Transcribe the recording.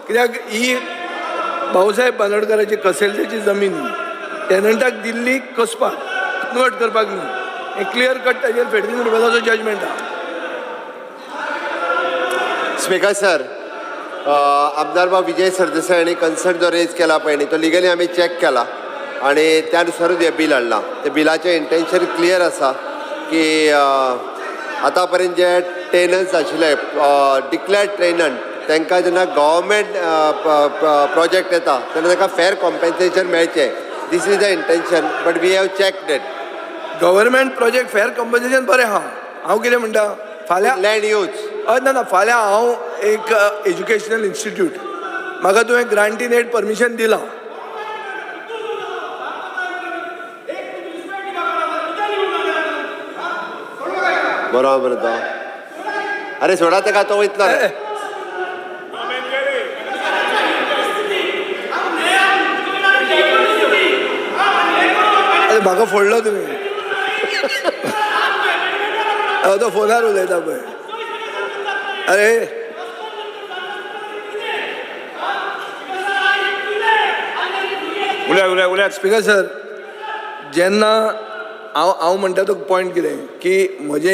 कित्याक ही भाऊसाहेब बांदोडकराची कसेलची जमीन ही टेनंटाक दिल्ली कसपाक, कन्वर्ट करपाक न्हू. हें क्लियर कट ताजेर फेर्दीन रुबेलाचो जजमेंट आहा. स्पीकर सर, आमदार बाब विजय सरदेसाय हांणी कन्सर्न जो रेज केला पळय न्ही, तो लिगली आमी चॅक केला आनी त्या नुसारूच हें बील हाडलां. ते बिलाचें इंटेन्शन क्लियर आसा की आतां पर्यंत जे टेनंट्स आशिल्ले, डिक्लेर्ड टेनंट, तांकां जेन्ना गव्हर्मेंट प्रोजेक्ट येता तेन्ना तांकां फेर कॉम्पेन्सेशन मेळचें. This is the intention, but we have check that. Government project fair compensation बरें आहा. हांव कितें म्हणटा, फाल्यां लँड यूज. हय, ना ना, फाल्यां हांव एक एज्युकेशनल इन्स्टिट्यूट, म्हाका तुवें ग्रांटीन एड परमिशन दिलां. बरोबर तो. अरे सोडा तेका, तो वयतलो रे. अरे म्हाका फोडलो तुमी. हांव तो फोनार उलयता पळय. अरे उलया उलया उलयात. स्पीकर सर, जेन्ना हांव हांव म्हणटा तो पॉयंट कितें की म्हजें